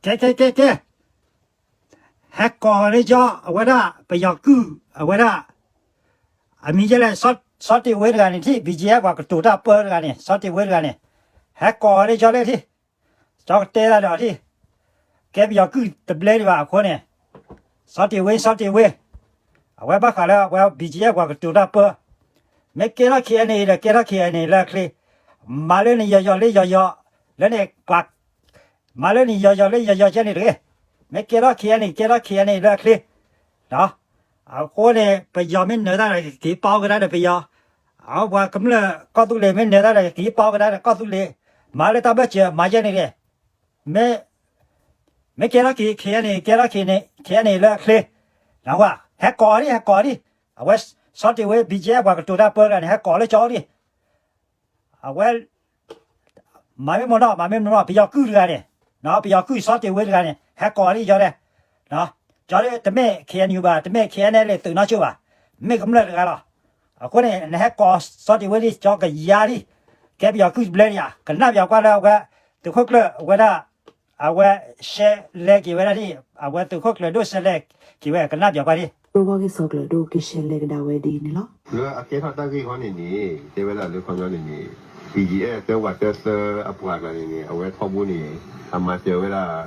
ကဲ ကဲ ကဲ ကဲ, ဟဲကိးလၢကၠီ အဝဲဒၣ် ပယီၤကုၢ် အဝဲဒၣ် အမံၤယဲလဲၣ် စီၤတ့ၢ်ဝ့တဂၤန့ၣ်ထံၣ် BGF ပှၤကတိၤတၢ်ပၢတဂၤန့ၣ် စီၤတ့ၢ်ဝ့တဂၤန့ၣ်, ဟဲကိးလၢကၠီလၢထံၣ်, ကၠီကတဲတၢ်ဒီးထံၣ်, ကဲပယီၤကုၢ်တဘျဲဒံးဘၣ်အဃိန့ၣ်, စီၤတ့ၢ်ဝ့ စီၤတ့ၢ်ဝ့, အဝဲဘၣ်ဃးလၢအဝဲ BGF ပှၤကတိၤတၢ်ပၢ, မ့ၢ်ကဲထီၣ် KNA ဒီးကဲထီၣ် KNA လၢအချ့, မၤလၢန့ၣ်ယီၤယီၤလၢယီၤယီၤ, လၢန့ၣ်ပှၤ မၤလၢန့ၣ်ယီၤယီၤလၢယီၤယီၤကဲန့ၣ်တဂ့ၤ, မ့ၢ်ကဲထီၣ် KNA ကဲထီၣ် KNA လၢအချ့, အဃိန့ၣ် ပယီၤမ့ၢ်နၢၤတၢ်ဒီးကက့ၤပီကဒါဒီးပယီၤ, အဝဲပှၤကမျၢၢ်ကီၢ်သူလ့ၤမ့ၢ်နၢၤတၢ်ဒီးကက့ၤပီကဒါဒီးကီၢ်သူလ့ၤ, မၤလၢတၢ်ဘၢၣ်စၢၤမၤယဲန့ၣ်တဂ့ၤ, မ့ၢ် မ့ၢ်ကဲထီၣ် KNA ကဲထီၣ် KNA လၢအချ့, ဟဲကိးဒံး ဟဲကိးဒံး, အဝဲ စီၤတ့ၢ်ဝ့ BGF ပှၤကတိၤတၢ်ပၢတဂၤန့ၣ် ဟဲကိးလၢကၠီဒံး, အဝဲ မၤမ့ၢ်မနီၢ် မၤမ့ၢ်မနီၢ် ပယီၤကုၢ်တဂၤန့ၣ်, ပယီၤကုၢ်စီၤတ့ၢ်ဝ့တဂၤန့ၣ် ဟဲကိးဒံးကၠီဒဲး, ကၠီဒဲး တမ့ၢ် KNU ဘၣ် တမ့ၢ် KNLA သုးနီၢ်ကၠိဘၣ်, မ့ၢ်ကမျၢၢ်တဂၤလီၤ, အဃိန့ၣ် နဟဲကိးစီၤတ့ၢ်ဝ့ဒံး ကၠီကယၤဒံး, ကဲပယီၤကုၢ်တဘျဲဒံးဧါ, ကနၣ်ပယီၤကွၢ်လၢအဝဲ သုးခိၣ်ကျၢၢ်အဝဲဒၣ် အဝဲရှဲလဲက့ၤဝဲဒၣ်ဒံး, အဝဲသုးခိၣ်ကျၢၢ်ဒိၣ်ရှဲလဲက့ၤဝဲ ကနၣ်ပယီၤကွၢ်ဒံး ကၠီကီၢ်က့ၤစီၤကျၢၢ်ဒိၣ်ကရှဲလဲကဒါဝဲဒ်န့ၣ်လီၤ. လၢအကဲထီၣ်တၢ်ဂ့ၢ်ခီန့ၣ်န့ၣ် တဲဝဲဒၣ်လၢခီပညီန့ၣ်န့ၣ် BGF သၢဝးတၢသၢအပှၤတဂၤန့ၣ်န့ၣ် အဝဲထီဘိန့ၣ် အမၤစၢၤဝဲဒၣ်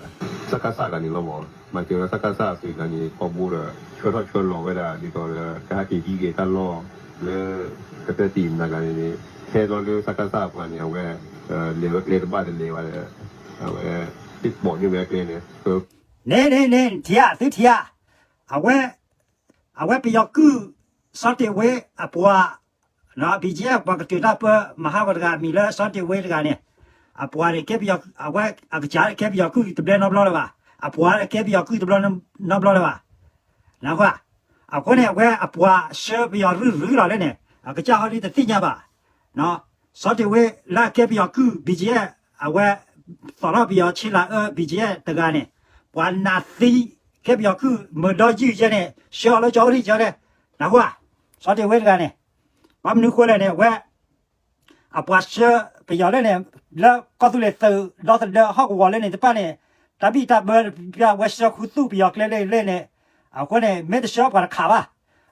စကစ တဂၤန့ၣ်လီၤမး, မၤစၢၤဝဲဒၣ် စကစ အသုးတဂၤန့ၣ် ထီဘိဒီး ဆှၢထီၣ်ဆှၢလီၤဝဲဒၣ် ဒ်သိးလၢ ကဟဲက့ၤဟံးက့ၤတၢ်လီၢ်လၢ ကသဲတံၢ်မနၤတဂၤန့ၣ်န့ၣ် ဟဲလီၤလၢ စကစ အပှၤန့ၣ် အဝဲ လဲၤဝဲကျဲတဘၣ်တလဲၤဘၣ်ဒီး အဝဲ သ့ၣ်ပိာ်န့ၢ်ဝဲကျဲန့ၣ် န့ၣ်န့ၣ်န့ၣ် ထံဧါ သုထံဧါ, အဝဲ အဝဲပယီၤကုၢ် စီၤတ့ၢ်ဝ့အပှၤ, BGF ပှၤကတိၤတၢ်ပၢ မဟါဂီၤတဂၤ မံၤလၢစီၤတ့ၢ်ဝ့တဂၤန့ၣ်, အပှၤန့ၣ် ကဲပယီၤ, အဝဲအကစၢ်န့ၣ် ကဲပယီၤကုၢ်တဘျဲနီတဘျီလၢၤဘၣ်, အပှၤန့ၣ် ကဲပယီၤကုၢ်တဘျဲနီတဘျီလၢၤဘၣ်, နကွၢ်, အဃိန့ၣ် အဝဲအပှၤဆှၢပယီၤရုၢ်ရုၢ်လီၤလၢန့ၣ် အကစၢ်ဟီဒ်တသ့ၣ်ညါဘၣ်, စီၤတ့ၢ်ဝ့လၢအကဲပယီၤကုၢ် BGF အဝဲ သီၣ်ထီၣ်ပယီၤဆ့လၤအၢ BGF တဂၤန့ၣ်, ပှၤနးသံ ကဲပယီၤကုၢ်မုၢ်ဒီယုၢ်ယဲန့ၣ် ဆှၢအီၤလၢကၠီအိၣ်ထံကၠီလဲၣ်, နကွၢ်, စီၤတ့ၢ်ဝ့တဂၤန့ၣ်, ဘၣ်မနုၤဃိလဲၣ်န့ၣ် အဝဲ အပှၤဆှၢပယီၤလၢန့ၣ် လၢကီၢ်သူလ့ၤသုးဒီသဒၢဟီၣ်ကဝီၤလၢန့ၣ်တဖၣ်န့ၣ်, တၢ်ဘံၣ်တၢ်ဘၢ အဝဲဆှၢခူသူၣ်ပယီၤကျဲလၢလၢန့ၣ်, အဃိန့ၣ် မ့ၢ်တဆှၢပှၤတခးဘၣ်,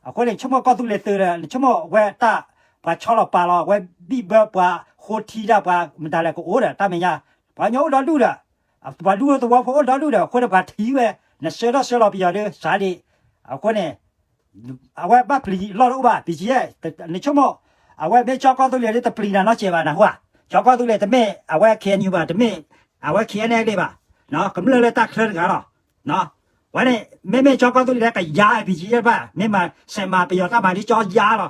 အဃိန့ၣ် ဆိကမိၣ်ကီၢ်သူလ့ၤသုးဒီး နဆိကမိၣ်အဝဲတၢ် ပှၤဆီလီၤပာ်လီၤ အဝဲဘံၣ်ဘၢပှၤဃိထံတၢ်ပှၤမတၤလဲၣ်ကအိၣ်ဒီးတၢ်မဲာ်ညါ, ပှၤကညီအိၣ်ဒီဒူၣ်ဒီး ပှၤဒူဖိသဝီဖိအိၣ်ဒီဒူၣ်ဒီး အဃိန့ၣ် ပှၤထံၣ်ဝဲ နဆှၢထီၣ်ဆှၢလီၤပယီၤဒီး စးဒံး, အဃိန့ၣ် အဝဲဘၣ်ပျံၤလီၢ်တအိၣ်ဘၣ် BGF, နဆိကမိၣ် အဝဲမ့ၢ်ကၠီကီၢ်သူလ့ၤဒီးတပျံၤနၤနီတစဲးဘၣ် နကွၢ်, ကၠီကီၢ်သူလ့ၤတမ့ၢ် အဝဲ KNU ဘၣ် တမ့ၢ် အဝဲ KNLA ဘၣ်, ကမျၢၢ်လၢတၢ်ချၢတဂၤလီၤ, ဝဲန့ၣ် မ့မ့ၢ်ကၠီကီၢ်သူလ့ၤလၢကယၤ BGF ဘၣ် မ့ၢ်မၤစဲးမၤပယီၤတၢ်မၤဒ်ကၠီယၤလီၤ,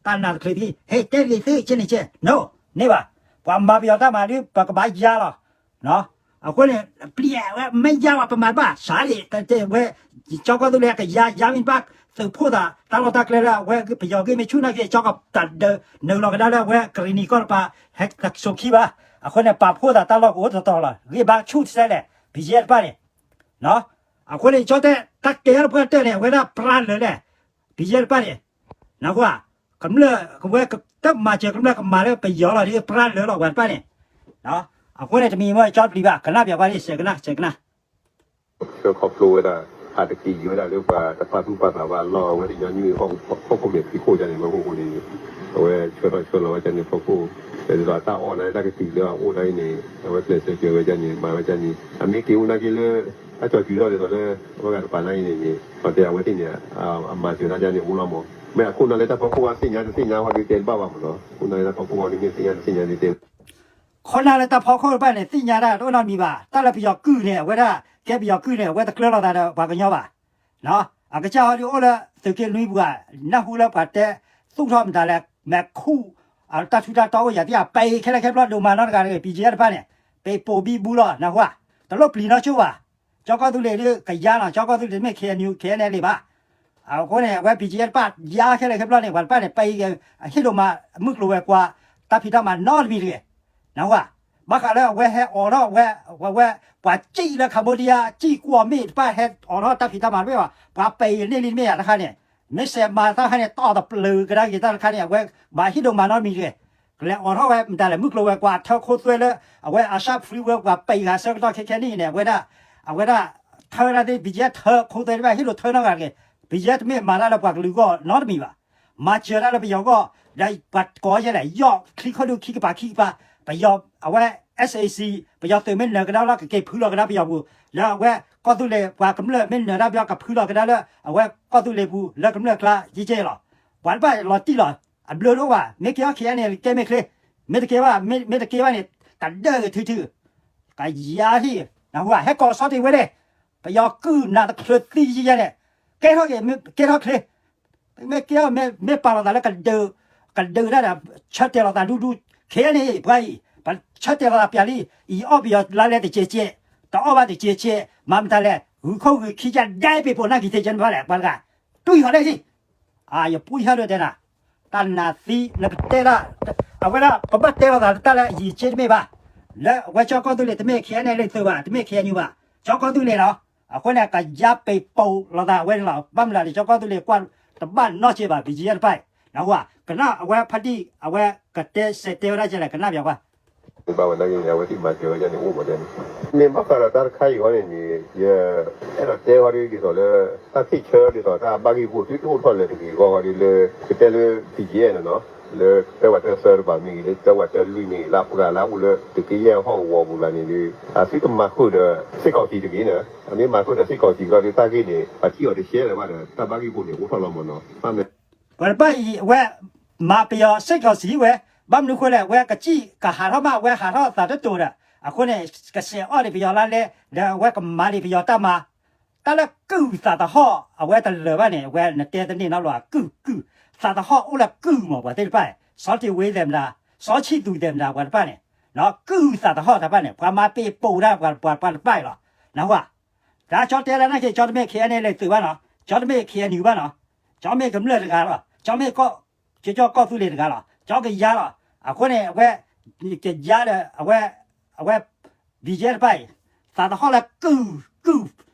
တၢ်နးတချုးဒံး ဟဲတဲလံသုကဲန့ၣ်ကဲ no န့ၢ်ဘၣ်, ပှၤမၤပယီၤတၢ်မၤဒ် ပကဘၣ်ယၤလီၤ အဃိန့ၣ် ပျံၤဝဲ မ့ၢ်ယါဝဲပမၤတဘၣ် စးဒံး တဝဲ ကၠီကီၢ်သူလ့ၤကယၤ ယၤမ့ၢ်တဘၣ် သုးဖိသး တၢ်လီၢ်တၢ်ကျဲလၢအဝဲ ပယီၤဂ့ၢ်မ့ၢ်ဆူၣ်နာ်က့ ကၠီကီၢ်တၢ်ဒၢး နုာ်လီၤကဒါလၢအဝဲ ကရံၣ်နံၤကီၢ်တပၤ ဟဲတၢ်ဆိးခံဘၣ်, အဃိန့ၣ် ပာ်ဖှိၣ်သးတၢ်လီၢ်ကအိၣ်တတီၤလီၤ ဂ့ၢ်ဘါဆူၣ်တစဲးလဲၣ် ပယဲၢ်တပၣ်န့ၣ် အဃိန့ၣ် ကၠီတဲ တၢ်ကဲထီၣ်တပှၢ်တၢၢ်န့ၣ် အဝဲဒၣ်ပြၢလၢာ်လဲၣ် ပယဲၢ်တပၣ်န့ၣ် နကွၢ် ကမျၢၢ် ကဝဲတၢ်မၤစၢၤကမျၢၢ် ကမၤလၢပယီၤလီၤ ဒ်ပြၢလၢာ်လီၤ ဝဲတပၣ်န့ၣ်, အဃိန့ၣ် တမံၤမ့ၢ်ကၠီတပျံၤဘၣ် ကနၣ်ပျီကွၢ်လံ စဲးကနၣ် စဲးကနၣ် ဆှၢခီဖျိဝဲဒၣ် အတက့ၤယိၤဝဲဒၣ်လၢပှၤတပာ်သူၣ်ပာ်သးဘၣ်လီၢ် အဝဲတညီနုၢ်ဟီၣ်ခိၣ်မဲာ်ဖံးခိၣ်ဒ်န့ၣ် မ့ၢ်အိၣ်ဃိန့ၣ် အဝဲဆှၢထီၣ်ဆှၢလီၤဝဲဒ်န့ၣ်ဖီခိၣ် ဒ်သိးတၢ်အီၣ်န့ၣ် တၢ်ကတုၤလၢအအိၣ်ဒ်အံၤန့ၣ် အဝဲကျဲးစၢးကဲဝဲဒ်န့ၣ် မၤဝဲဒ်န့ၣ် အမ့ၢ်က့ၤအိၣ်နာ်က့လၢ အကၠီၤစုၤထီၣ်ဒ်သိးလၢ အဝဲဂၤတပၤနာ်အံၤန့ၣ်န့ၣ် ပှၤတဲအဝဲသ့ၣ်န့ၣ် အမၤစၢၤတၢ်ဒ်န့ၣ်အိၣ်လီၤမး မ့ၢ်အခိၣ်နၢ်လၢတၢ်ဖီခိၣ်အသ့ၣ်ညါတသ့ၣ်ညါဟီဒ်တဲတဘၣ်ဘၣ်မးနီၤ ခိၣ်နၢ်လၢတၢ်ဖီခိၣ်အသ့ၣ်ညါတသ့ၣ်ညါဒ်တဲ ခိၣ်နၢ်လၢတၢ်ဖီခိၣ်တဖၣ်န့ၣ် သ့ၣ်ညါတၢ်တအိၣ်နီတမံၤဘၣ် တၢ်လၢပယီၤကုၢ်န့ၣ် အဝဲဒၣ် ကဲပယီၤကုၢ်န့ၣ် အဝဲတကျၢၤလိာ်သးဒီးပှၤကညီဘၣ် အကစၢ်ဟီဒုးအိၣ်လၢသုးက့နွံပူၤဧါ နၢ်ဟူလၢပှၤတဲ သူၣ်ထီၣ်မတၤလဲၣ် မဲာ်ခူၣ် တၢ်ထူးတၢ်တီအိၣ်ယၤသ့ၣ်ဧါ ပအံၤခဲလၢာ်ခဲဆ့ဒိၣ်မးနီတဂၤတဂ့ၤ ပံၤကဲတဖၣ်န့ၣ် ပအံၤပိာ်ဘံဘူလီၤ နၢ်ဟူဧါ တလိၣ်ပျံၤနီၢ်ဆိဘၣ် ကၠီကီၢ်သူလ့ၤဒ်ကယါလီၤ ကၠီကီၢ်သူလ့ၤတမ့ၢ် KNU KNLA ဘၣ် အဃိန့ၣ် အဝဲ ပံၤကဲတဖၣ် ယါခဲလၢာ်ခဲဆ့န့ၣ် ပှၤတဖၣ်န့ၣ် ပအံၤဟ့ၣ်ဒိၣ်မး မုၢ်ကျိၤဝဲၤကွာ် တၢ်ဖံးတၢ်မၤနီတမံၤတဂ့ၤ နၢ်ဟူဧါ ဘၣ်ဃးလၢအဝဲဟဲအိးထီၣ်ဝဲ ဝဲ ပှၤစံၣ်လၢ Cambodia စံၣ်ကွီၢ်မ့ၢ်တဖၣ်ဟဲအိးထီၣ်တၢ်ဖံးတၢ်မၤတမ့ၢ်ဘၣ် ပှၤပအံၤန့ၢ်လံတမ့ၢ်ဧါတခါန့ၣ် မ့ၢ်စဲးမၤတၢ်ခါန့ၣ် တီၢ်တပျုာ်ကဒါက့ၤတၢ်တခါန့ၣ် အဝဲဘၣ်ဟ့ၣ်ဒိၣ်မးနီတမံၤတဂ့ၤ ကလဲၤအိးထီၣ်ဝဲမတၤလဲၣ် မုၢ်ကျိၤဝဲၤကွာ်အထၢခိသွဲလၢ အဝဲအၡၣ်ဖရံဝဲပှၤပအံၤဂၤဆၢကတီၢ်ခဲခဲနံၣ်န့ၣ် အဝဲဒၣ် အဝဲဒၣ် ထၢဝဲဒၣ်သ့ၣ် ဘံၣ်ကၠဲထၢ ခိသွဲတဖၣ် ဟ့ၣ်လိာ်ထၢနီတဂၤတဂ့ၤ, ဘံၣ်ကၠဲတမ့ၢ်မၤတၢ်လၢပှၤကလုာ်အဂီၢ်နီတမံၤဘၣ်, မၤစၢၤတၢ်လၢပယီၤအဂီၢ်, ဒီးပှၤကိးယဲလဲၣ် ယီၢ်ချံခီဒုခံကပၤခံကပၤ, ပယီၤအဝဲ SAC ပယီၤသုးမ့ၢ်နၢၤကဒါလီၤ ကက့ၤဖုလီၤကဒါပယီၤပူၤ, လၢအဝဲကီၢ်သူလ့ၤပှၤကမျၢၢ်မ့ၢ်နၢၤတၢ်ပယီၤ ကဖုလီၤကဒါလၢအဝဲကီၢ်သူလ့ၤပူၤ လၢကမျၢၢ်ကျါ ယကဲလီၤ. ပှၤတဖၣ်လီၤတံၢ်လီၤ, အဘျုးဒိၣ်ဘၣ်, မ့ၢ်ကဲထီၣ် KNLA ကဲမ့ၢ်ချ့, မ့ၢ်တကဲဘၣ်, မ့ၢ်တကဲဘၣ်န့ၣ် တဒၢၣ်ဂ့ၤထုထု, ကယါဟံၣ်, နၢ်ဟူဧါ, ဟဲကိးစီၤတ့ၢ်ဝဲလဲၣ်, ပယီၤကုၢ်နးတချုးသံယံၤယဲန့ၣ်, ကဲထီၣ်က့ၤ မ့ၢ်ကဲထီၣ်ချ့, မ့ၢ်ကဲထီၣ် မ့ၢ်ပာ်လီၤသးလၢကဒုး, ကဒုးတၢ်ဒီး ဆၢတဲာ်လီၤသးဒူဒူ, KNLA ပှၤအံၤ ပဆၢတဲာ်လီၤသးပျးလံ, အံၤအီၣ်ပယီၤလါလဲတကဲးကဲး, တအီၣ်ဘၣ်တကဲးကဲး, မၤမတၤလဲၣ်, ဂုာ်ခိၣ်ဂုာ်ခံကဒဲပ့ၤပိာ်နၢ်ကံၤသ့ၣ်ကဲန့ၣ်ဘၣ်လဲၣ် ပှၤတဂၤ, တွံၢ်ဃီၤလဲၣ်စံ ယပူယဟၢဒိးတဲနၤ, တၢ်နးသံ နကတဲဒၣ်, အဝဲဒၣ် ပဘၣ်တဲလီၤသးတၢ်လၢအယံာ်က့တမ့ၢ်ဘၣ်, လၢအဝဲကၠီကီၢ်သူလ့ၤ တမ့ၢ် KNLA သုးဘၣ်, တမ့ၢ် KNU ဘၣ်, ကၠီကီၢ်သူလ့ၤလီၤ. အဃိန့ၣ် ကယါပ့ၤပိာ်လီၤသးအဝဲန့ၣ်လီၤ. ဘၣ်မနုၤလဲၣ် ကၠီကီၢ်သူလ့ၤကွၢ်တဘၣ်နီတစဲးဘၣ် ဘံၣ်ကၠဲတဖၣ်အံၤ, နၢ်ဟူဧါ, ကနၣ်အဝဲဖါတံၢ် အဝဲကတဲစဲးတဲဝဲဒၣ်ကလဲၣ် ကနၣ်ပၠးကွၢ် ဘၣ်ဝဲနာ်က့န့ၣ် အဝဲသ့ၣ်မၤစၢၤဝဲဒၣ်န့ၣ် အိၣ်မးဒ်န့ၣ်, မ့ၢ်ဘၣ်ဃးဒီးတၢ်တခါအံၤဃီန့ၣ်န့ၣ် ယအဲၣ်ဒိးတဲဃီဒ်သိးလၢ တၢ်ထံၣ်ဆၢဒ်သိးတၢ်ဘၣ်ဂ့ၢ်ဂီၢ် သုတအိၣ်ထီၣ်လၢၤတဂ့ၤအဂီၢ်ဃီဒ်လၢ ကတဲလၢ ဘံၣ်ကၠဲန့ၣ်နီၤ, လၢတၢ်ဝးတၢ်ဆၢတဖၣ်မ့ၢ်ဂ့ၤ လၢတၢ်ဝးတၢ်လွံၢ်မ့ၢ်ဂ့ၤ လၢအပှၤလၢအအိၣ်လၢသုးက့ယဲၢ်ဟီၣ်ကဝီၤပူၤလၢန့ၣ်ဒီး သုတမၤဃုာ်ဒီးစ့ၢ်ကီးစံးတဂ့ၤန့ၣ်, အမ့ၢ်မၤဃုာ်ဒီးစ့ၢ်ကီးစံးဃီဒီး တၢ်ဂ့ၢ်န့ၣ် ပှၤထံၣ်အီၤတရှဲလၢၤဘၣ်ဒီး တၢ်ဘၣ်ဂ့ၢ်ဂီၢ်န့ၣ် အိၣ်ထီၣ်လီၤမးနီၤ, ဘၣ်မနုၤ ပှၤတဖၣ်အံၤ အဝဲမၤပယီၤစ့ၢ်ကီးစံးဝဲ, ဘၣ်မနုၤဃိလဲၣ် အဝဲကစံၣ်ကဟးထီၣ်မး အဝဲဟးထီၣ်သးတတိၤဒီး အဃိန့ၣ် ကစဲးအီၣ်ဒံးပယီၤလါလဲ ဒီးအဝဲကမၤဒံးပယီၤတၢ်မၤ, တၢ်လၢကုၢ်သးသဟီၣ် အဝဲတလၢာ်ဘၣ်န့ၣ် အဝဲနတဲတန့ၢ်နီတဘျီ ကုၢ်ကုၢ်, သးသဟီၣ်အိၣ်လၢကုၢ်မး ပှၤသ့ၣ်တဖၣ်, စီၤတ့ၢ်ဝ့သဲးမတၤ, စီၤဆံၣ်သူးသဲးမတၤ ပှၤတဖၣ်န့ၣ်, ကုၢ်သးသဟီၣ်တဖၣ်န့ၣ် ပှၤမၤပ့ၤပိာ်တၢ် ပှၤ ပှၤတဖၣ်အံၤလီၤ, နၢ်ဟူဧါ တၢ်ကၠီတဲဒၣ်နာ်က့ ကၠီတမ့ၢ် KNLA သုးဘၣ်နီၤ, ကၠီတမ့ၢ် KNU ဘၣ်နီၤ, ကၠီမ့ၢ်ကမျၢၢ်တဂၤလီၤ, ကၠီမ့ၢ်ကီၢ်, ကၠီကီၢ်သူလ့ၤတဂၤလီၤ, ကၠီကယါလီၤ, အဃိန့ၣ် အဝဲ ကယါဒီး အဝဲ အဝဲ ဘံၣ်ကၠဲတဖၣ်အံၤ သးသဟီၣ်လၢကုၢ်, ကုၢ်,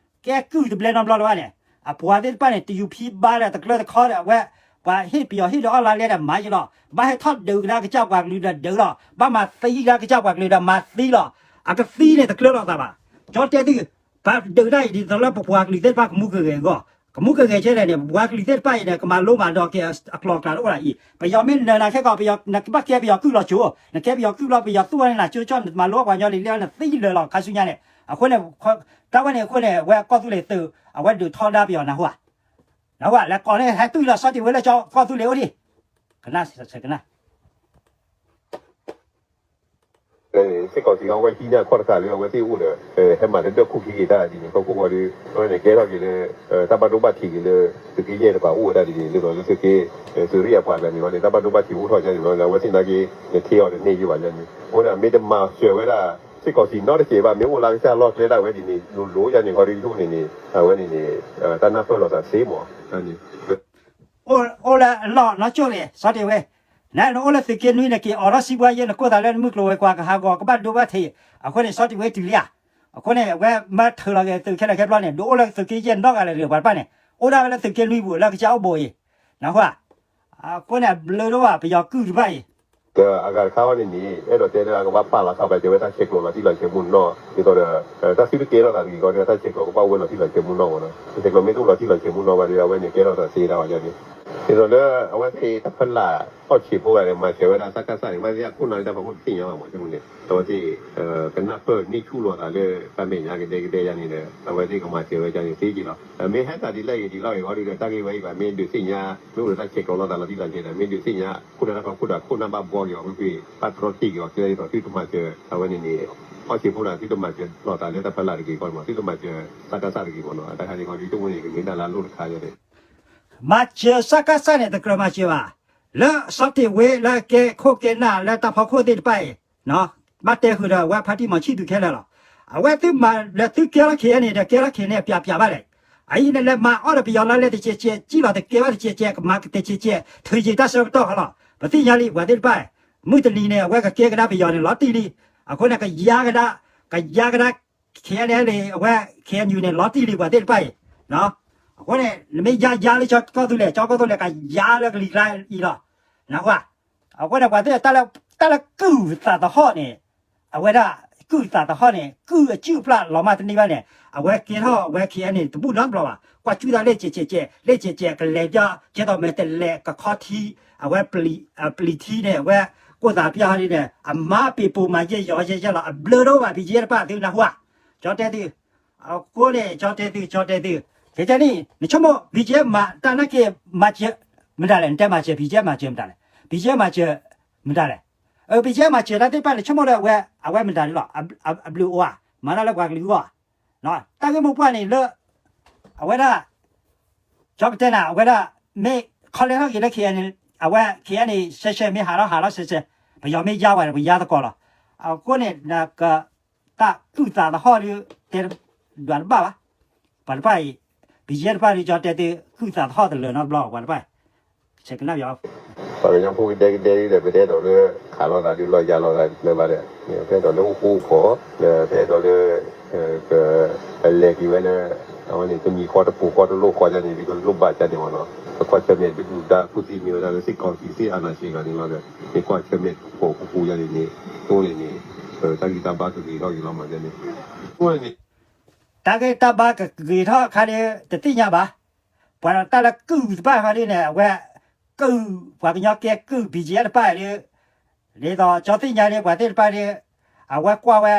ကဲကုၢ်တဘျဲနီတဘျီလၢၤဘၣ်န့ၣ် အပှၤသ့ၣ်တဖၣ်န့ၣ် တယူၤဖံဘါဒီးတကျၢတခီဒီး အဝဲ ပှၤဟ့ၣ်ပယီၤဟ့ၣ်ဒီးအီၣ်လါလဲဒီးမၤယံလီၤ, ဘၣ်ဟဲထီၣ်ဒုးကဒါကစၢ်ပှၤကလုာ်ဒီးဒုးလီၤ, ဘၣ်မၤသံကဒါကစၢ်ပှၤကလုာ်ဒီးမၤသံလီၤ, အကသံန့ၣ်တကျၢလီၤသးဘၣ်, ကၠီတဲသု, ပဒုးတၢ်အံၤဒ်သိးလၢပပှၤကလုာ်သ့ၣ်တဖၣ်ကမူကဂဲၤအဂီၢ်, ကမူကဂဲၤကဲလဲၣ်န့ၣ် ပပှၤကလုာ်သ့ၣ်တဖၣ်အံၤန့ၣ် ကမၤလိမၤဒိးက့ၤအကျိၤအကျဲတအိၣ်လၢအံၤ, ပယီၤမ့ၢ်နၢၤနၤခဲကီး ပယီၤ နကဘၣ်ကဲပယီၤကုၢ်လီၤစိၤ, နကဲပယီၤကုၢ်လီၤ ပယီၤသူၣ်ဝဲန့ၣ် နကၠိကၠီၣ် နမၤလိပှၤကညီလံၤလံၤ နသံလၢာ်လီၤခါဆူညါန့ၣ်, အဃိန့ၣ် တၢ်ဝဲန့ၣ်အဃိန့ၣ် အဝဲကီၢ်သူလ့ၤသုး အဝဲဒုးထီဒါပယီၤနၢ်ဟူဧါ, နၢ်ဟူဧါ လဲၤကိးန့ၣ် ဟဲတုၤလီၤ စီၤတ့ၢ်ဝ့လၢကၠီကီၢ်သူလ့ၤအိၣ်ဒံး, ကနၣ် စ့ၢ်ကီးစံးအဝဲဟံးန့ၢ်အခီၣ်တဃာ်လၢအဝဲသ့ၣ်အိၣ်ဒီး ဟဲမၤတဒၢၣ်ခိၣ်ခံက့ၤတၢ်ဒ်န့ၣ် ခီခိၣ်ဃီဒီး အဝဲန့ၣ်ကဲထီၣ်က့ၤလၢ တၢ်ဘၣ်ဒိဘၣ်ထံးက့ၤလၢ သုးက့ယဲၢ်တပၤအိၣ်ဝဲဒၣ်ဒ်န့ၣ် ဒ်သိးလၢသုးက့ သုးရ့ၣ်အပှၤကျါန့ၣ် အဝဲန့ၣ် တၢ်ဘၣ်ဒိဘၣ်ထံးအိၣ်ထီၣ်ဒ်န့ၣ် အဝဲသ့ၣ်နာ်က့ နထံအီၤတန့ၢ်ယဘၣ်န့ၣ် အဃိန့ၣ် မ့ၢ်တမၤစၢၤဝဲဒၣ် စ့ၢ်ကီးစံးနီတစဲးဘၣ် မ့ၢ်အိၣ်လၢကစၢ်လီၢ်ကျဲဒၣ်ဝဲဒ်န့ၣ် လိၤလိၤယါန့ၣ် ခီဒီးယိၣ်န့ၣ်န့ၣ် အဝဲန့ၣ်န့ၣ် တၢ်နၢ်ပၢၢ်လိာ်သးသ့မး အိၣ်လၢအလီၢ်နီၢ်ကၠိၣ်န့ၣ် စီၤတ့ၢ်ဝ့, နအိၣ်လၢသုးက့နွံန့ၣ် က့ၤအိးထီၣ်စံးဘှါယဲ နကိၢ်သးလၢနမုၢ်ကျိၤဝဲၤကွာ်ကဟးဂီၤကဘၣ်ဒိဘၣ်ထံး, အဃိန့ၣ် စီၤတ့ၢ်ဝ့တုၤလံဧါ, အဃိန့ၣ် အဝဲမၢထုးလီၤက့ၤသုးခဲလၢာ်ခဲဘျီန့ၣ် ဒုးအိၣ်လၢသုးက့ယဲၢ်နီတဂၤလၢၤဒီးပှၤတဖၣ်န့ၣ် အိၣ်ဒၣ်ဝဲလၢသုးက့နွံပူၤလၢကစၢ်အိၣ်ဘိးအံၤ, နၢ်ဟူဧါ, အဃိန့ၣ် အဘျုးဒိၣ်ဘၣ်ပယီၤကုၢ်တဖၣ်အံၤ ဒီးအဂၤတခါအံၤန့ၣ်န့ၣ် အဲၣ်ဒိးတဲလၢအကဘၣ်ပာ်လီၤဃာ်ပာ်စၢၤဝဲတၢ်ဆဲးကျိးလီၤတံၢ်လီၤဆဲးမူနီၢ် ဒ်သိးဒီး တၢ်စုတကဲထီၣ်သးတဂ့ၤဃီဒီး တၢ်ဆဲးကျိးကဘၣ်ဝဲလီၤတံၢ်လီၤဆဲးမူနီၢ်မးနီၤ တၢ်ဆဲးကျိးမ့ၢ်တအိၣ်လီၤတံၢ်လီၤဆဲးမူနီၢ်ဘၣ်ဒီး အဝဲန့ၣ်ကဲထီၣ်သးသ့ဒၣ်ဝဲန့ၣ် ဒ်သိးလၢအဝဲသ့ၣ်တၢ်ဖီလာ်အီၣ်ဆံးဖိဂၤန့ၣ် မၤစၢၤဝဲဒၣ်စကစန့ၣ် ဘၣ်သ့ၣ်အခိၣ်နၢ်လၢတၢ်ဖီခိၣ်တသ့ၣ်ညါဘၣ်မး အဝဲသ့ၣ် ကနၢ်ပၢၢ်န့ၢ်ဆူၣ်လိာ်သးလၢတၢ်မဲာ်ညါကဒဲကဒဲယါန့ၣ်ဒီး အဝဲသ့ၣ်ကမၤစၢၤဝဲဒၣ်န့ၣ်သ့က့ၤလီၤ. မ့ၢ်ဟဲသးဒ်လဲၣ်ဂ့ၤဒ်လဲၣ်ဂ့ၤဃီဒီး တၢ်ဂ့ၢ်ဝဲအံၤဘၣ် မ့ၢ်ဒုးသ့ၣ်ညါ မ့ၢ်အိၣ်ဒီးတၢ်ဆဲးကျိးလိာ်သးလီၤတံၢ်လီၤဆဲးဒီး မ့ၢ်ဒုးသ့ၣ်ညါ ခိၣ်နၢ်တၢ်ဖီခိၣ်ဒီး ခိၣ်နၢ်ဘၣ်ဘှီက့ၤအီၤ မ့ၢ်ကွံာ်ဘၣ်တြီထံၣ်က့ၤအီၤ ကဲဒ်သိးသုတမၤစၢၤ အဝဲန့ၣ်န့ၣ် အီၣ်ဆံးဖိဒီး သုတမၤစၢၤလိာ်သးလၢတၢ်ဖီလာ်တဂ့ၤဃီမး သုတမၤစၢၤစကစတဂ့ၤမးနီၤ တၢ်ခါန့ၣ်ဃီဒီး တမ့ၢ်န့ၣ် ကမ့ၢ်တၢ်လၢအလိၣ်တခါယါန့ၣ် မၤစၢၤစကစန့ၣ် တကြၢးမၤစၢၤဘၣ်, လၢစီၤတ့ၢ်ဝ့လၢကဲခိၣ်ကဲနၢ်လၢတၢ်ဖီခိၣ်သ့ၣ်တဖၣ်အံၤ ဘၣ်တဲဃုာ်ဒီးအဝဲဖါတံၢ်မီၤဆံၣ်သူးခဲလၢာ်လီၤ. အဝဲသုမၤလၢသုကဲထီၣ်ခံန့ၣ်ဒီး ကဲထီၣ်ခံန့ၣ် အပျးပျးဘၣ်လဲၣ်. အအံၤန့ၣ်လဲၤမၤအီၣ်ဒီးပယီၤလါလဲတကဲးကဲး ကံၣ်လီၤတကဲဘၣ်တကဲးကဲး ကမၤတကဲးကဲး ထုးယံာ်တၢ်ဆၢကတီၢ်ဃီလီၤ. ပသ့ၣ်ညါလံ ပှၤသ့ၣ်တဖၣ် မုၢ်တနံၤန့ၣ် အဝဲကကဲကဒါပယီၤန့ၣ် လီၤတံၢ်လံ. အဃိန့ၣ် ကယါကဒါ ကယါကဒါ KNLA အဝဲ KNU န့ၣ် လီၤတံၢ်လံ ပှၤသ့ၣ်တဖၣ်အံၤ အဃိန့ၣ် နမ့ၢ်ယါယါလၢကၠီကီၢ်သူလ့ၤ ကၠီကီၢ်သူလ့ၤ ကယါလၢကလံၤကျါအံၤလီၤ. နၢ်ဟူဧါ. အဃိန့ၣ် ပှၤသ့ၣ်တၢ်လၢ တၢ်လၢကုၢ်သးသဟီၣ်န့ၣ် အဝဲဒၣ် တၢ်လၢကုၢ်သးသဟီၣ်န့ၣ် ကုၢ်အစုၣ်အပျၢ်လီၤမၢ်တန့ၢ်ဘၣ်န့ၣ် အဝဲကဲထီၣ်အဝဲ ခံဂၤန့ၣ် တဘူၣ်နီတဘျီဘၣ်. ကွၢ်စူၣ်တၢ်လၢကဲးကဲးကဲး လၢကဲးကဲး ကလဲၤပျီ ကဲသိးမဲာ်တလဲၤ ကခီထံ အဝဲ ပျံၤထံန့ၣ် အဝဲ ကိၢ်သးပျၢ်ဟီဒ်န့ၣ် အမၤပ့ၤပိာ်မၤယဲၢ်ယီၤယဲၢ်ယဲၢ်လီၤ အဘျၢတအိၣ်ဘၣ် ဘံၣ်ကဲတပၣ်သုနၢ်ဟူဧါ. ကၠီတဲသု အဃိန့ၣ် ကၠီတဲသု ကၠီတဲသု ခဲကနံၣ် နဆိကမိၣ် ဘံၣ်ကဲမၤတၢ်နာ်က့ မၤစၢၤ မတၤလဲၣ် နတဲမၤစၢၤ ဘံၣ်ကဲမၤစၢၤမတၤလဲၣ် ဘံၣ်ကဲမၤစၢၤ မတၤလဲၣ် ဘံၣ်ကဲမၤစၢၤတၢ်သ့ၣ်တဖၣ်န့ၣ် ဆိကမိၣ်ဒီးအဝဲ အဝဲမတၤဒ်လီၤ အဘျုးအိၣ်ဧါ မၤတၢ်လၢပှၤကလုာ်အဂီၢ် တၢ်ဂ့ၢ်မိၢ်ပှၢ်န့ၣ်လၢ အဝဲဒၣ် ကၠီကတဲနၤ အဝဲဒၣ် မ့ၢ်ခီလဲထီၣ်က့ၤလၢ ခံဂၤန့ၣ် အဝဲ ခံဂၤန့ၣ် ဆဲးဆဲးမ့ၢ်ဟးထီၣ်ဟးထီၣ်ဆဲးဆဲး ပယီၤမ့ၢ်ယါဝဲဒီး ပယါသကိးလီၤ. အဃိန့ၣ် နက တၢ်ကုၢ်သးသဟီၣ်ဒီး တဲဒွးတဘၣ်ဘၣ်. ပှၤတဖၣ်အံၤ ဘံၣ်ကဲတဖၣ်ဒီး ကၠီတဲသု ကုၢ်သးသဟီၣ်တလၢာ်နီတဘျီ ပှၤတဖၣ် ဆဲးကနၣ်ပယီၤ ပှၤကညီဖိကဒဲကဒဲဒီး ပတဲဒိးလၢ ခးလိာ်သးဒုးလီၤယၤလိာ်သးလၢၤဘၣ်ဒီး ပအဲၣ်ဒိးလၢအိၣ်ဃူအိၣ်ဖိး လၢပအဲၣ်ဒိးလၢ ကလဲၤက့ၤဝဲလၢ အဝဲန့ၣ် တမံၤဃီတပူၤဃီတလိၣ်ဃီယါန့ၣ် ဒ်သိးလိၣ်ဘၣ်ယါန့ၣ်မ့ၢ်နီၤ ပကွၢ်ဆၢၣ်မဲာ်ဒုးဒုးဒါ ခူၣ်သံမ့ၢ်ဝဲဒၣ်လၢ စစ်ကောင်စီ စစ်အာဏာရှင် ဂၤန့ၣ်လီၤဒီး မ့ၢ်ကွၢ်ဆၢၣ်မဲာ်တပူၤဃူဃူယါန့ၣ်န့ၣ် အဃိန့ၣ်န့ၣ် တၢ်ဂံၢ်တၢ်ဘါကဂ့ၤထီၣ်က့ၤလီၤမးယါန့ၣ် အဃိန့ၣ် တၢ်ဂ့ၢ်တၢ်ဘါကဂ့ၤထီၣ်ခါဒီး တသ့ၣ်ညါဘၣ်. ပှၤတၢ်လၢကုၢ်တဖၣ်ခါဒ်န့ၣ် အဝဲ ကုၢ် ပှၤကညီကဲကုၢ် ဘံၣ်ကဲတဖၣ်ဒီး ဒ်သိးကၠီသ့ၣ်ညါန့ၣ် ပှၤသ့ၣ်တဖၣ်ဒီး အဝဲကွၢ်ဝဲ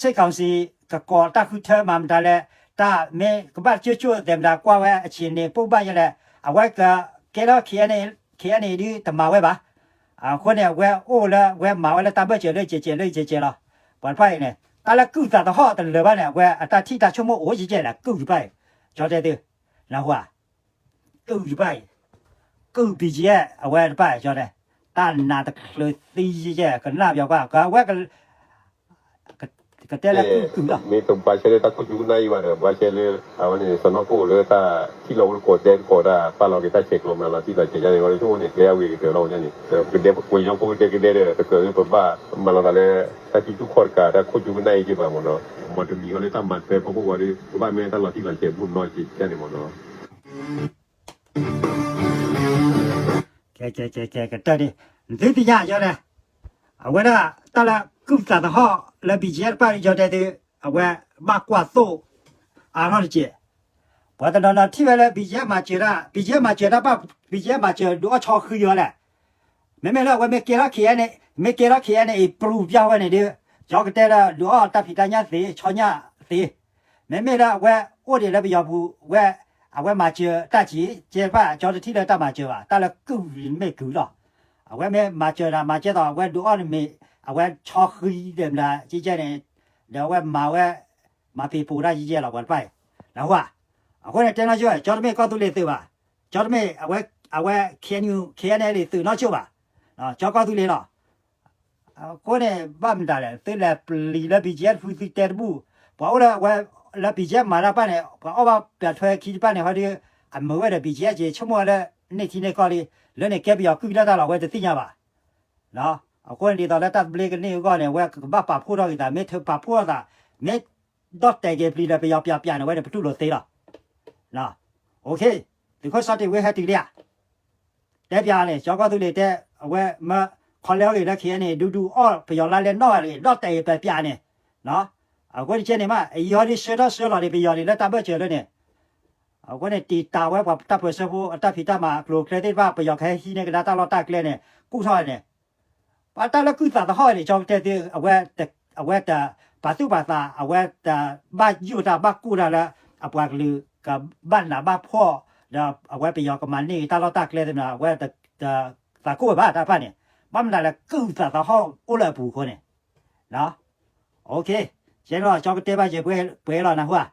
စစ်ကောင်စီ ကကိးတၢ်ဃုထၢမၤမတၤလဲၣ် တၢ်မ့ၢ်ကဘၣ်ကၠိၣ်ကၠိၣ်သဲးမတၤ ကွၢ်ဝဲ အခြေအနေ ပိၣ်ဘၣ်ယဲလဲၣ် အဝဲကကဲထီၣ် ခံဂၤန့ၣ် ခံဂၤန့ၣ်ဒုးတမၤဝဲဘၣ်. အဃိန့ၣ် အဝဲအိၣ်လၢ အဝဲမၤဝဲလၢတၢ်ဘၢၣ်စၢၤလၢကဲးကဲးလၢကဲးကဲးလီၤ. ပှၤတဖၣ်အံၤန့ၣ် တၢ်လၢကုၢ်သးသဟီၣ်တလၢာ်ဘၣ်န့ၣ် အဝဲအတၢ်ထံၣ်တၢ်ဆိကမိၣ်အိၣ်ယဲၢ်ယဲၢ်လၢကုၢ်တဖၣ်အံၤ ကၠီတဲသု နၢ်ဟူဧါ ကုၢ်တဖၣ်အံၤ ကုၢ် ဘံၣ်ကဲ အဝဲတဖၣ်အံၤ ကၠီတဲ တၢ်နးတချုးသံယဲၢ်ယဲၢ် ကနၣ်ပယီၤကွၢ် ကဝဲ ကတဲလၢကုၢ်ကုၢ်လီၤ မ့ၢ်တဘှါရှဲလၢတၢ်ခိၣ်ဆူကနၣ်အံၤဘၣ်ဒီး ဘှါရှဲလၢ အဝဲန့ၣ် စီၤနီၢ်ခိၣ်လၢတၢ်ထံၣ်လီၤဝဲတကိးတဲတကိးတၢ် ပာ်လီၤက့ၤတၢ်ဆဲးကျိးမၤလီၤတံၢ်လီၤဆဲးယါန့ၣ် ဝဲတဆိကမိၣ်န့ၣ်ကျဲအဝံၤကတၢၢ်လီၤဝဲန့ၣ် ပကဒဲပှၤကညီဖိကဒဲကဒဲဒီး တကြၢးလၢပဘၣ်မၤလီၤသးလၢ တၢ်စုတူၢ်ခီၣ်တကး တၢ်ခိၣ်ဆူကနၣ်အံၤက့ၤဘၣ်မ့ၢ်နီၤ မ့ၢ်တမံၤဃီလၢတၢ်မၤထွဲဖီခိၣ်ဃီဒီး ကဘၣ်မ့ၢ်တၢ်လီၤတံၢ်လီၤဆဲးဘူးနီၢ်က့ၤယါန့ၣ်မ့ၢ်နီၤ ကဲ ကဲ ကဲ ကဲ ကတၢၢ်ဒ် နသုသ့ၣ်ညါယါလဲၣ် အဝဲဒၣ် တၢ်လၢကုၢ်သးသဟီၣ်လၢ ဘံၣ်ကဲတဖၣ်ဒီး ကၠီတဲသု အဝဲဘၣ်ကွၢ်သိၣ် အါထီၣ်တက့ၢ် ပှၤတနီၤနီၤထံၣ်ဝဲလၢ ဘံၣ်ကဲမၤစၢၤတၢ် ဘံၣ်ကဲမၤစၢၤတၢ်ဘၣ် ဘံၣ်ကဲမၤစၢၤဒုးအီၣ်ဆီဃံအီၤလဲၣ် မ့မ့ၢ်လၢအဝဲမ့ၢ်ကဲထီၣ် ခံဂၤန့ၣ် မ့ၢ်ကဲထီၣ် ခံဂၤန့ၣ် အံၤ ပရူၤပျၢ်ဝဲန့ၣ်ဒီး ကၠီကတဲဒီး ဒုးအီၣ်တၢ်ဖံးတၢ်ညၣ်သ့ ဆီညၣ်သ့ မ့မ့ၢ်လၢအဝဲအိၣ်ဒံးလၢပယီၤပူၤ ဝဲ အဝဲမၤစၢၤတၢ်ကံၤ ကဲတဖၣ် ကၠီတထံၣ်လၢတၢ်မၤစၢၤဘၣ် တၢ်လၢကုၢ်မ့ၢ်ကုၢ်လီၤ အဝဲမ့ၢ်မၤစၢၤတၢ် မၤကဲသိး အဝဲဒုးအီၣ်န့ၣ်မ့ၢ် အဝဲဆီဃံဒဲးမတၤ ကဲကဲန့ၣ် ဒီးအဝဲမၤဝဲ မၤပ့ၤပိာ်တၢ်ယဲၢ်ယဲၢ်လီၤ ပှၤတဖၣ်အံၤ နၢ်ဟူဧါ အဃိန့ၣ် တဲနီၢ်ကၠိ ကၠီတမ့ၢ်ကီၢ်သူလ့ၤသုးဘၣ် ကၠီတမ့ၢ် အဝဲ အဝဲ KNU KNLA သုးနီၢ်ကၠိဘၣ် ကၠီကီၢ်သူလ့ၤလီၤ အဃိန့ၣ် ဘၣ်မတၤလဲၣ် သုလဲၤပျံၤလၢ ဘံၣ်ကဲ တဖုသုတဲတဘူၣ် ပှၤအိၣ်လၢအဝဲ လၢ ဘံၣ်ကဲ မၤတၢ်တဖၣ်န့ၣ် ပှၤအီၣ်ဘၣ်ပၠးထွဲခံတဖၣ်န့ၣ် ဟီဒီး အမုာ်ဝဲဒီး ဘံၣ်ကဲ က့ၤဆိကမိၣ်ဝဲလၢ န့ၢ်ထံန့ၢ်ကီၢ်လံ လၢန့ၣ်ကဲပယီၤကုၢ်လၢတၢ်လီၢ် အဝဲတသ့ၣ်ညါဘၣ် အဃိန့ၣ်ဒ်သိးလၢတၢ်သဘျ့ကန့ၢ်အဂီၢ်န့ၣ် အဝဲကဘၣ်ပာ်ဖှိၣ်ထီၣ်က့ၤသး မ့ၢ်ထုးပာ်ဖှိၣ်ထီၣ်သး မ့ၢ်ဒီၣ်တဲာ်က့ၤပျံၤဒီးပယီၤပၠးပၠးန့ၣ် အဝဲန့ၣ်ပတူၢ်လိာ်သ့လီၤ သုးခိၣ်စီၤတ့ၤဝ့ဟဲတုၤလံဧါ တဲပၠးန့ၣ် ကၠီကီၢ်သူလ့ၤတဲ အဝဲမၢ ခီလဲအီၤဂ့ၤလၢ ခံဂၤန့ၣ် ဒူဒူအီၣ်ပယီၤလါလဲနီၣ်ဂ့ၤ ဒီၣ်တဲာ်ဂ့ၤပၠးပၠးန့ၣ် အဃိတကဲန့ၣ်မး အံၤဟီဒ်ဆှၢထီၣ်ဆှၢလီၤန့ၣ် ပယီၤန့ၣ်လၢတၢ်ဘၢၣ်စၢၤလၢန့ၣ် အဃိန့ၣ် တံာ်တာ်ဝဲပှၤတၢ်ပၢၢ်ဆၢဖိအတၢ်ဖံးတၢ်မၤအကျိၤအကျဲသ့ၣ်တဖၣ် ပယီၤကဟဲဟံးန့ၢ်ကဒါတၢ်လီၢ်တၢ်ကျဲန့ၣ် ကူၣ်ထီၣ်န့ၣ် ပှၤတၢ်လၢကုၢ်သးသဟီၣ်န့ၣ် ကၠီကတဲသု အဝဲ အဝဲတပာ်သူၣ်ပာ်သး အဝဲတဘၣ်ယိၣ်တၢ်ဘၣ်ကိၢ်တၢ်လၢ အပှၤကလုာ်ကဘၣ်နးဘၣ်ဖှီၣ် ဒီးအဝဲပယီၤကမၤန့ၢ်တၢ်လီၢ်တၢ်ကျဲသ့ၣ်မနုၤ အဝဲတသးကိၢ်ဝဲဘၣ်တၢ်တဖၣ်န့ၣ် ဘၣ်မနုၤလဲၣ် ကုၢ်သးသဟီၣ်အိၣ်လၢအပူၤအဃိန့ၣ် ကဲလီၤ ကၠီကတဲဘၣ်ယဲၢ်ပှဲၤလီၤနၢ်ဟူဧါ